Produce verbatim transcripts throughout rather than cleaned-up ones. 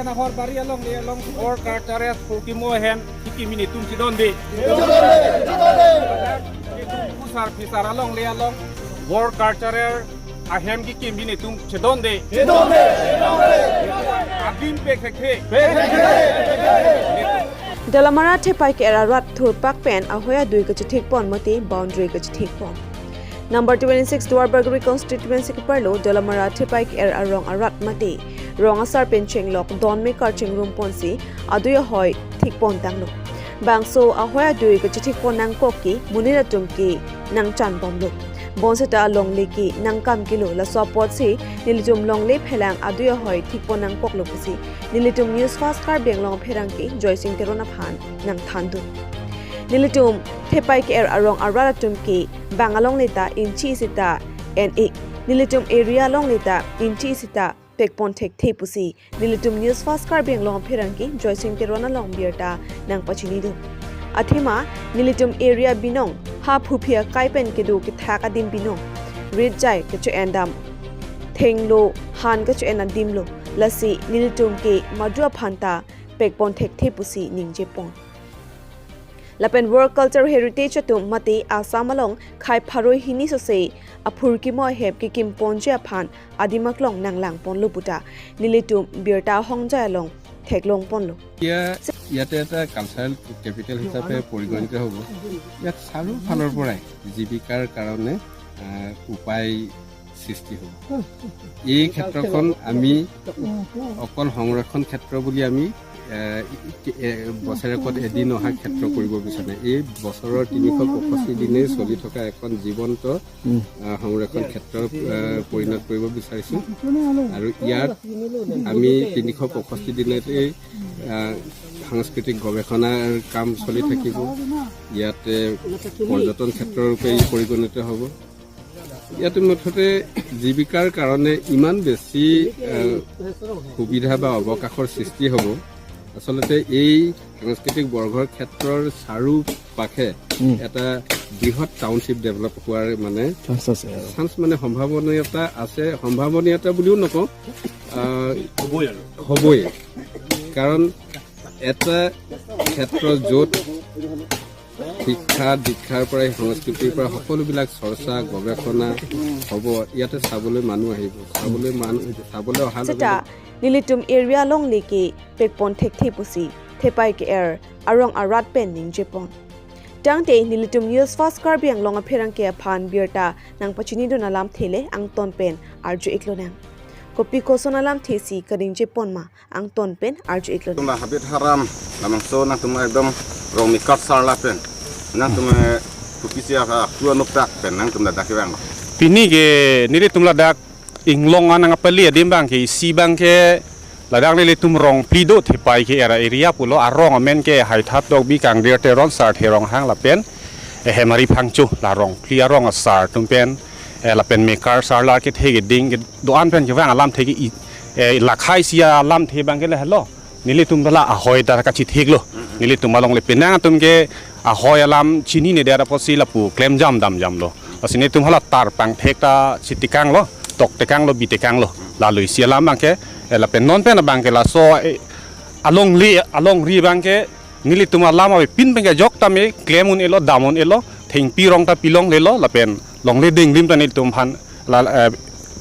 Nahor bari alongle along War Cultural Purkimo ahem kekim atum chedonde. Kusar pisar alongle along War Cultural ahem kekim atum chedonde. Adim pek thekthe. Dolamara Thepai Ke-er arat thurpak pen ahoi adui kachethekpon mate boundary kachethekpon. Number twenty-six Duarbagori constituency keparlo Dolamara Thepai Ke-er arong arat mate rong asar pen chenglok donmekar chengrumponsi adui ahoi thekpon tanglo. Bangso ahoi adui kachethekpon nangkok ke monit atum ke nangchanbomlo. Bonseta alongle ke nangkam kilo, laso apotsi nelitum longle phelang adui ahoi thekpon nangkoklo pusi nelitum News Fast Karbi Anglong apherangke Joysing Teron aphan nangthandun. Nelitum Thepai Ke-er arong arat atum ke bang alongle ta inchi isi ta en-e, nelitum area alongle ta inchi isi ta pekpon thekthe pusi nelitum News Fast Karbi Anglong apherangke Joysing Teron along birta nangpachinidun. Athema nelitum area binong ha phuphi akai pen kedo kethak adim binong, rit jai kecho-en dam, thenglo han kecho-en adimlo, lasi nelitum ke madu aphan ta pekpon thekthe pusi ningjepon. Lapen War Cultural Heritage atum mate Assam along khai pharo hini sose aphurkimo ahep kekimponji aphan adim aklong nanglangponlo puta nelitum birta ahongjai along theklongponlo. এতিয়া ইয়াতে এটা cultural capital হিচাপে পৰিগণিত হ'ব। ইয়াত চাৰিওফালৰ পৰাই জীৱিকাৰ কাৰণে আহ, উপায় সৃষ্টি হ'ব। এই ক্ষেত্ৰখন আমি অকল সংৰক্ষণ ক্ষেত্ৰ বুলি আমি আহ, এ- এ- বছৰেকত এদিন অহা ক্ষেত্ৰ কৰিব বিচৰা নাই। এই বছৰৰ তিনিশ পঁয়ষষ্ঠি দিনেই চলি থকা এখন জীৱন্ত আহ, সংৰক্ষণ ক্ষেত্ৰত আহ, পৰিণত কৰিব বিচাৰিছো। আৰু ইয়াত আমি তিনিশ পঁয়ষষ্ঠি দিনতেই আহ, সাংস্কৃতিক গৱেষণাৰ কাম চলি থাকিব। ইয়াতে পৰ্যটন ক্ষেত্ৰৰ ৰূপে ই পৰিগণিত হ'ব। ইয়াতে মুঠতে জীৱিকাৰ কাৰণে ইমান বেছি আহ, সুবিধা বা অৱকাশৰ সৃষ্টি হ'ব। আচলতে এই সাংস্কৃতিক বৰঘৰ ক্ষেত্ৰৰ চাৰিওপাশে উম। এটা বৃহৎ টাউনশ্বিপ ডেভেলপ হোৱাৰ মানে চান্স আছে আৰু। চান্স মানে সম্ভাৱনীয়তা আছে। সম্ভাৱনীয়তা বুলিও নকওঁ, আহ, হ'বই আৰু। হ'বই। কাৰণ এটা ক্ষেত্ৰ য'ত শিক্ষা দীক্ষাৰ পৰা, সংস্কৃতিৰ পৰা সকলোবিলাক চৰ্চা গৱেষণা হ'ব, ইয়াতে চাবলৈ মানুহ আহিব। চাবলৈ মানুহ চাবলৈ অহাৰ লগে Seta লগে nelitum area alongle ke pekpon thekthe pusi Thepai Ke-er arong arat pen ningjepon. Tangte nelitum News Fast Karbi Anglong apherangke aphan birta nangpachinidun alamthe le angton pen arju-iklonang. Kopi koson alamthe si kaningjepon ma angton pen arju-iklonang. Tum la habit haram, labangso nangtum ekdom rong mekar sarla pen nangtum, eh, kopisi aka aku anuprak pen nangtum ladak kevang. Pini ke nelitum ladak inglong anang apali adim abang ke isi abang ke ladak nelitum Rongphli do Thepai Ke-er area pulo, arong amen ke Haithat Tokbi, Kangdir Teron, Sarthe Ronghang lapen, eh, Hemari Phangcho, la Rongphli arong asar atum pen, eh, lapen mekar sarla kethe keding kedo-an pen kevang alamthe ke i-, eh, lakhai isi alamthe abang ke lahelo. Nelitum ta la ahoi ta kachetheklo. Nelitum alongle penang atum ke ahoi alam chinine det apotsi lapu klemjam damjamlo. Lasi nelitum hala tar pangthek ta chitekanglo, toktekanglo, bitekanglo. Lalo isi alam abang ke, eh, lapen non pen abang ke laso, eh, alongle, alongri abang ke nelitum alam avepin pen ke ajok tame klem un-elo, dam un-elo, thengpi rong ta pilonglelo, lapen longle denglim ta nelitum aphan la, eh,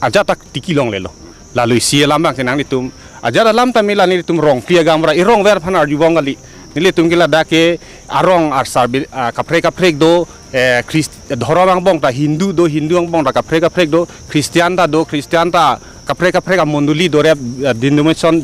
ajat ta tiki longlelo. Lalo isi alam abang ke nanglitum ajat alam tame la nelitum Rongphli agamra irongver aphan arjubom kali. Nelitum ke ladak ke arong asar bi-, ah, kaprek kaprek do, eh, Christ-, dhorom angbong ta Hindu do, Hindu angbong ta kaprek kaprek do, Christian ta do, Christian ta kaprek kaprek amondoli do rep, eh, denomination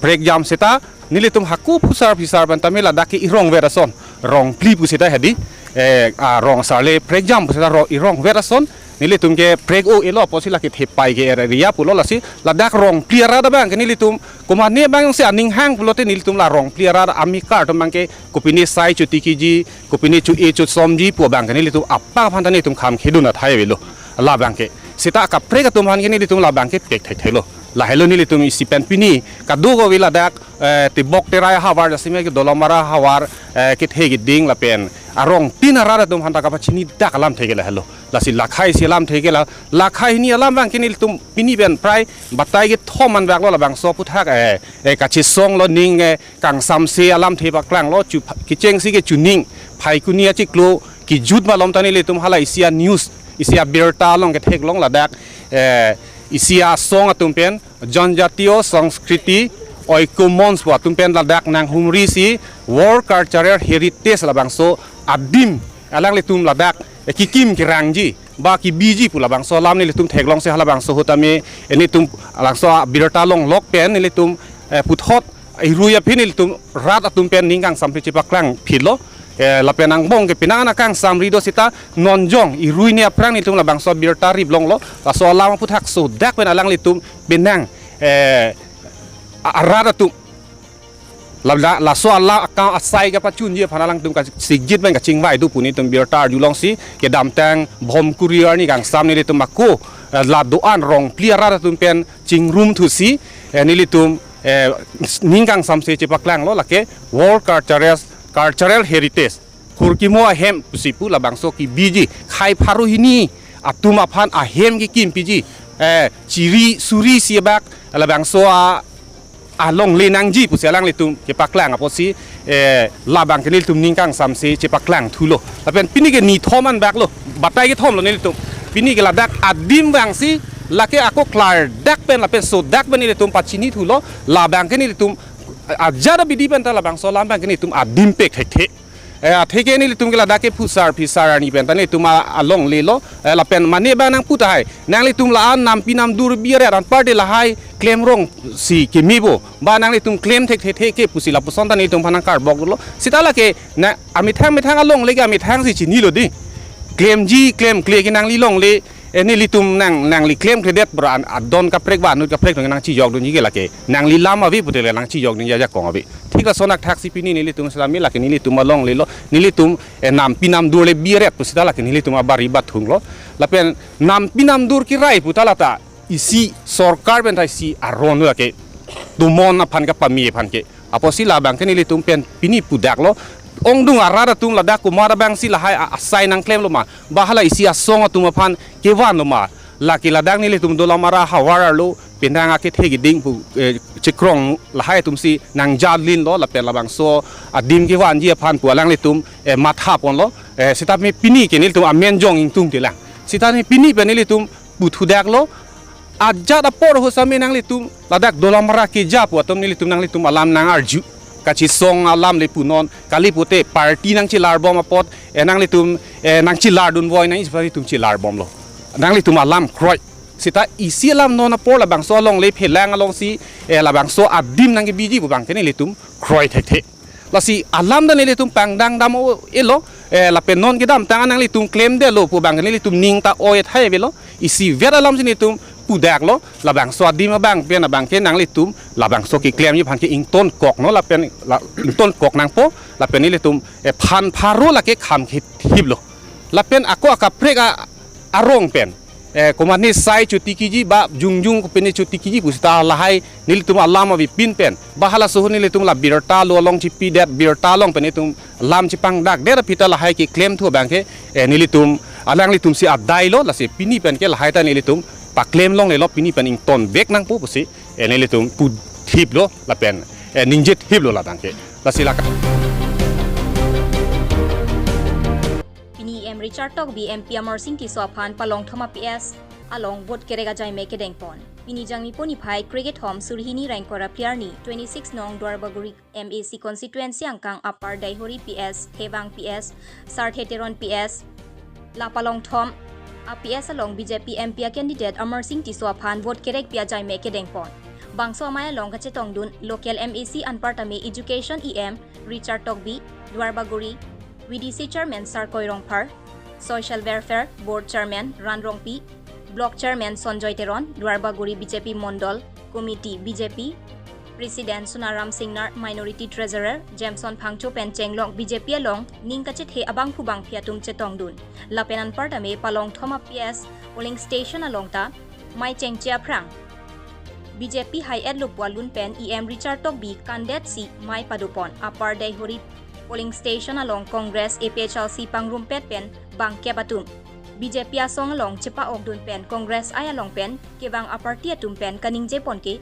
prekjam seta nelitum hako phusar phisar pen tame ladak ke irongver ason, Rongphli puseta hedi, eh, arong asar le prekjam puseta ro-, irongver ason nelitum ke prek-o-elo apotsi lake Thepai Ke-er area pulo, lasi ladak Rongphli arat abang ke nelitum komatne abang si aning hang pulote nelitum la Rongphli arat amekar atum abang ke kopine sai chotikiji, kopine cho-e chosomji pu abang ke nelitum apang aphan ta nelitum kham khedun athai avelo. Labang ke seta kaprek atum aphan ke nelitum labang ke pek thekthelo. Lahelo nelitum isi pen pini kadokave ladak, eh, Tibok Terai ahavar, jasemet ke Dolamara ahavar, eh, kethe keding lapen arongtin arat atum aphan ta kapachini dak alamthe ke lahelo. Lasi lakhai isi alamthe ke la, lakhai hini alam abang ke nelitum pini pen prai batai kethom anbak lo labangso aphuthak, eh, eh, kachesong lo ning, eh, kangsamse alamthe paklang lo chu pha-, kechengsi ke chuning phaikuni achiklo kejut malom ta nelitum hala isi a-news, isi abirta along ketheklong ladak, eh, isi asong atum pen Janjatiya Sanskriti Oikyo Manch pu atum pen ladak nanghumri si World Cultural Heritage labangso adim alanglitum ladak, eh, kekim kerangji ba kebiji pu labangso alam nelitum theklongsi halabangso ahut tame, eh, nelitum labangso abirta longlok pen nelitum, eh, puthot irui aphi nelitum rat atum pen ning kangsamse chepaklang phitlo. Eh, lapen angbong ke penang ana kangsamri do seta non jong irui ni aphrang nelitum labangso abirta riplonglo. Laso alam aphuthak sodak pen alanglitum penang, eh, a-, arat atum labda laso alam akam asai kapachunji aphan alangtum kasikjit pen kachingvai do pu nelitum birta arjulongsi kedamtang Bhomkuri arni kangsam nelitum ako, eh, la do-an Rongphli arat atum pen chingrum thusi, eh, nelitum, eh, ning kangsamse chepaklanglo lake World Cultural, Cultural Heritage. Hurkimo ahem pusi pu labangso kebiji khei pharo hini atum aphan ahem kekim piji, eh, chiri suri si abak labangso a alongle nangji pusi alanglitum kepaklang apotsi, eh, labang ke nelitum ning kangsamse chepaklang thulo. Lapen pini ke nithom anbak lo, batai kethom lo nelitum. Pini ke ladak adim vangsi lake ako klardak pen lapen sodak pen nelitum pachini thulo. Labang ke nelitum ajat abidi pen ta labangso alam abang ke nelitum adim pek thekthe. Eh, atheke nelitum ke ladak ke phusar phisar arni pen ta nelitum a alongle lo. Eh, lapen mane abang nangpu tahai, nanglitum la-an nampi namdur biaret anpar de lahai klemrong si keme bo ba nanglitum klem thekthe ke pusi lapuson ta nelitum aphan nangkarbok lo. Seta lake na amethang methang alongle ke amethang si chinilo di. Klemji klemkle ke nangli longle, eh, nelitum nang, nangli klemkledet bra an adon kaprek ba anut kaprek nangchijokdunji ke lake. Nangli lam ave pute le nangchijokdunji ajakong ave. Thik lason athak si pini nelitum selami lake nelitum alongle lo. Nelitum, eh, nampi namdur le biaret pu seta lake nelitum abari bathung lo. Lapen nampi namdur kirai pu ta lata isi sorkar pen ta isi aron lake tumon aphan kapame aphan ke. Apotsi labang ke nelitum pen pini pudak lo. Ongdung arat atum ladak komat abangsi lahai a-, asai nangklemlo ma ba hala isi asong atum aphan kevanlo ma. Lake ladak nelitum Dolamara havar arlo penang akethe keding pu, eh, chekrong lahai atumsi nangjalin lo lapen labangso adim kevanji aphan pu alanglitum, eh, matha ponlo. Eh, seta me pini ke nelitum amen jong ingtung telang. Seta ne pini pen nelitum puthudak lo. Ajat apor ahut same nanglitum ladak Dolamara keja pu atum nelitum nanglitum alam nangarju. Kachesong alam le punon, kali pute party nangchelarbom apot, eh, nanglitum, eh, nangchelardunvoi nang isi nelitum chelarbomlo. Nanglitum alam kroi. Seta isi alam non apor labangso alongle phelang alongsi, eh, labangso adim nangkebiji pu abang ke nelitum kroi thekthe. Lasi alam ta nelitum pangdang dam o-elo, eh, lapen non kedamtang nanglitum klemdetlo pu abang ke nelitum ning ta oi thai avelo. Isivet alamsi nelitum pudak lo, labangso adim abang pen abang ke nanglitum labangso keklemji aphan ke ingtonkok no lapen la, ingtonkok nangpo, lapen nelitum, eh, phan pharo lake kham khithip lo. Lapen ako akaprek a arong pen, eh, komatne sai chotiki ji ba jongjong kopine chotiki ji pu seta lahai nelitum alam avepin pen ba halaso ahut nelitum la birta lo along chipidet birta along pen nelitum lam chepangdakdet aphi ta lahai keklem thu abang ke, eh, nelitum alanglitum si adai lo, lasi pini pen ke lahai ta nelitum paklem longle lo, pini pen ingtonvek nangpo pusi, eh, nelitum puthip lo lapen, eh, ningje thip lo labang ke. Lasi laka. Pini E M Richard Tokbi, M P Amarsing Tisso aphan Palongthom a P S along vote kerek ajaime kedengpon. Pini Jangmipo niphai krekethom suri hini ra ingkoi ra phli arni, twenty-six nong Duarbagori M A C constituency angkang Upper Daihori P S, Thevang P S, Sarthe Teron P S, la Palongthom a P S along B J P M P a candidate Amarsing Tisso aphan vote kerekpi ajaime kedengpon. Bangso amei along kachetongdun local M A C anparta me Education E M Richard Tokbi, Duarbagori V D C Chairman Sarkoi Rongphar, Social Welfare Board Chairman Ran Rongpi, Block Chairman Sonjoy Teron, Duarbagori B J P Mondol Committee B J P President Sonaram Singnar, Minority Treasurer Jameson Phangcho pen chenglok B J P along ning kachethe abangphu bangphi atum chetongdun. Lapen anparta me Palongthom a P S polling station along ta mei chengche aphrang B J P hai-et lo pu alun pen E M Richard Tokbi kandetsi mei padopon. Upper Daihori Polling station along Congress, A P H L C pangrumpet pen bangkep atum, B J P asong along chepa-okdun pen Congress ai along pen kevang aparty atum pen kaningjepon ke,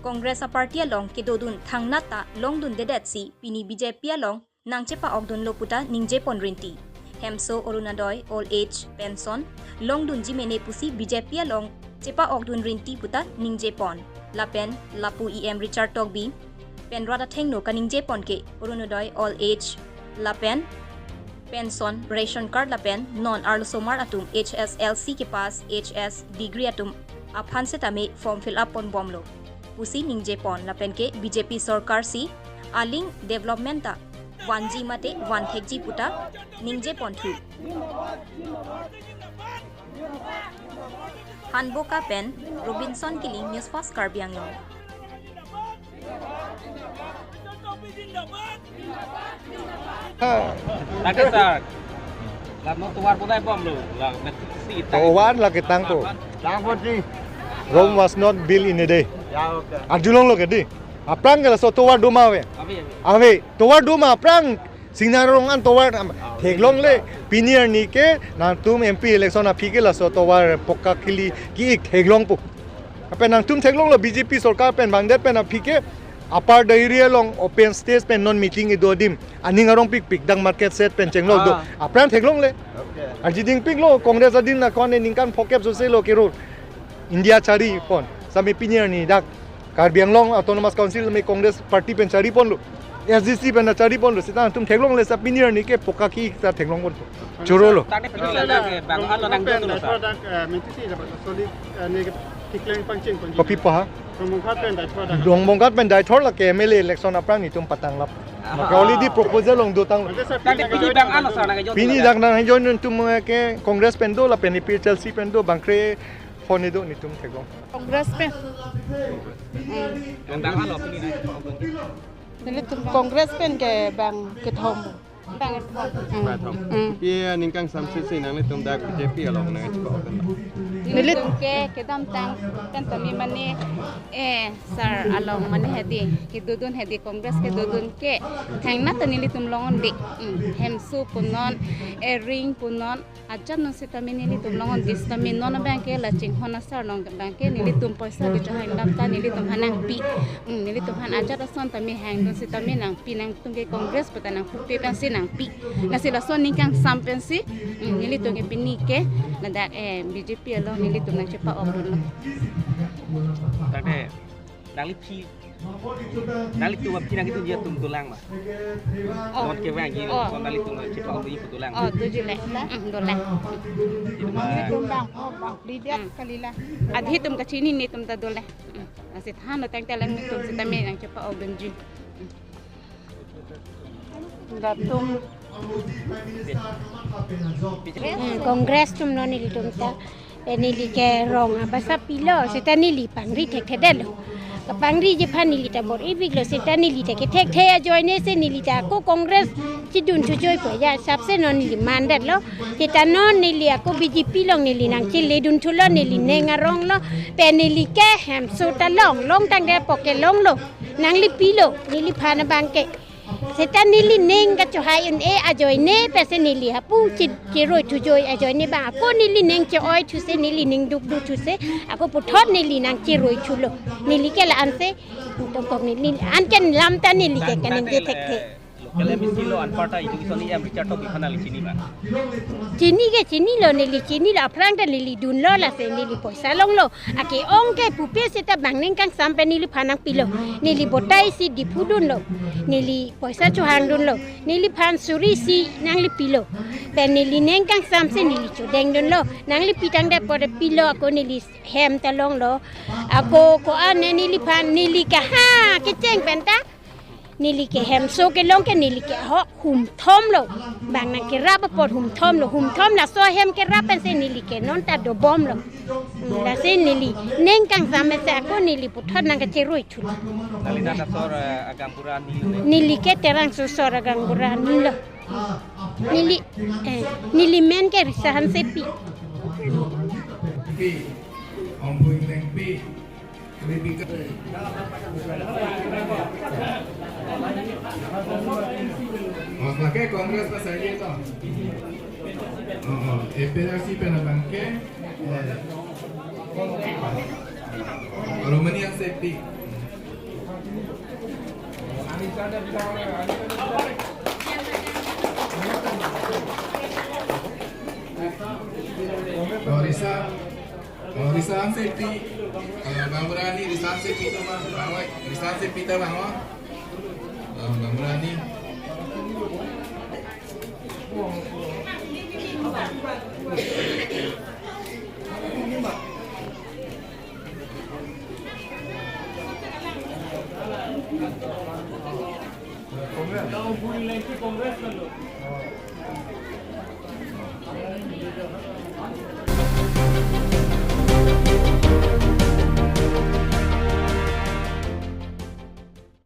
Congress aparty along kedodun thangnat ta longdundedetsi pini B J P along nangchepa-okdunlo puta ningjepon rinti. Hemso, Orunodoi, Old Age Pension longdunji mene pusi B J P along chepa-okdun rinti puta ningjepon. Lapen lapu E M Richard Tokbi pen rat athengno kaningjepon ke Orunodoi, Old Age lapen pension, ration card lapen non arlosomar atum H S L C kepass, H S degree atum aphan setame form fill up ponbomlo pusi ningjepon, lapen ke B J P sorkar si aling development ta vanji mate vanthekji puta ningjeponthu. Hanboka pen Robinson Killing, News Fast Karbi Anglong. Lake sir, la non tovar bonai bomlo, la met si tang. Tovar lake tangpo. Tangpo si. Rome was not built in a day. Ya, okay. Arjulonglo ke dei. Aphrang ke laso tovar doma ave. Ave, ave. Ave, tovar doma aphrang. Singnangrong an tovar am, theklongle, pini arni ke nangtum M P election aphi ke laso tovar pokka kili ki-ik theklongpo. Lapen nangtum theklonglo, B J P sorkar pen bangdet pen aphi ke Upper Dahiri along open stage pen non meeting kedo adim, aning arong pikpik dak market shed pen chenglok do. Ah. Aphrang theklongle. Okay. Arjidingpiklo, Congress adin na kone ningkan phokep sose lo kero. India charipon. Sami pini arni dak Karbi Anglong Autonomous Council me Congress Party pen chariponlo. S D C pen chariponlo. Seta nangtum theklongle, sa pini arni ke pokka ki-ik ta theklongponpo. Chorolo. Tangte pini arni ke bang alo nang pen dolo, sir. Product, eh, minti si dapat solid, eh, ne ke tiklang pangcheng pangcheng. Kopi pa ha? Rongmongkhat pen dai product. Rongmongkhat pen dai thor lake M L A election aphrang netum patanglap. Ah. Maka already proposal long dotanglo. Tangte pini bang alo, sir, nang join. Pini dak nangjoin netum, eh, ke Congress pen do lapen A P H L C pen do, bangkre phone do netum theklong. Congress pen. Hmm. Bang alo pini nang. Nelitum Congress pen ke bang kethom. Bang kethom. Hmm. Bang kethom. Hmm. Pi ningkang samse si nanglitum dak B J P along nangchepa-okdun. Nelitum ke kedamtang pen tame mane, eh, sir along mane hedi, kedodun hedi, Congress kedodun ke thangnat ta nelitum longon dei. Hmm. Hemso punon, ering punon, ajat non sitame nelitum longon dei, sitame non abang ke la chinghon asar along abang ke nelitum poisa kechohang dam ta nelitum aphan nangpi. Hmm, nelitum aphan ajat ason tame hangdun sitame nangpi, nangtum ke Congress puta nangpupe pensi nangpi. Lasi lason ningkangsam pensi, hmm, nelitum ke pini ke ladak, eh, B J P along nelitum nangchepa-okdunlo. Tangte nangliphi, nanglitum aphi nangkidunji atum dolang ma? Oh. Non kevangji, oh, non nanglitum nangchepa-okdunji pu dolang. Oh, dojule. Hmm, dolang. Nelitum bang, oh, bang, lidiat, hmm, kalila. Adhitum kachini netum ta dole. Hmm. Lasi thanlo tangte lang netum sitame nangchepa-okdunji. Hmm. Latum. Hmm, Congress atum non nelitum ta. Eh, neli ke rong abasa pilo, seta neli pangri thekthedetlo. Kapangriji aphan neli ta bor-ipiklo, seta neli ta kethekthe ajoine si neli ta ako Congress chedun thujoipo ya, sapse non neli mandetlo. Seta non neli ako B J P along neli nangcheledunthulo, neli ning aronglo, pen neli ke hemso ta long, long tangte poke longlo. Nanglipilo, neliphan abang ke. Seta neli ning kachohai un-e ajoine pensi neli hapu che-, cheroi thujoi ajoine bang ako neli ning che-oi thuse, neli ning dukdu thuse, ako puthot neli nangcheroi thulo. Neli ke la-ansi, tongkok neli, anke lam ta neli ke kaningje thekthe. Local M A C lo anparta education E M Richard Tokbi aphan nangli chini ma? Chini ke chinilo, neli chinilo, aphrang ta neli dunlo, lasi neli poisa longlo. Ake-ong ke pupe seta bang ningkangsam pen neliphan nangpilo. Neli botai si Diphu dunlo. Neli poisa chohangdunlo. Neliphan suri isi nanglipilo. Pen neli ningkangsam si neli chodengdunlo. Nanglipi tangte pore pilo, ako neli hem ta longlo. Ako ko-an ne neliphan neli kaha kecheng pen ta. Neli ke hemso kelong ke neli ke ahok humthomlo. Bang nangkerap apot humthomlo. Humthom laso hem kerap pensi neli ke non ta dobomlo. Hmm, lasi neli ningkangsam pensi ako neli puthot nangkacheroi thulo. Nangli dak asor, eh, agaonbura arni lo? Neli ke Terangso asor agaonbura arni lo. Neli, eh, neli men ke Risahan Sepi. Oh, lake Congress pasai dia to. Oh, oh, A P H L C pen abang ke, eh, Romani Ansepi. Oh, Risa, oh, Risa Ansepi. Eh, Bang Murani, Risa Ansepi to ma. Bang Wai, Risa Ansepi to bang, oh. Oh, Bang Murani.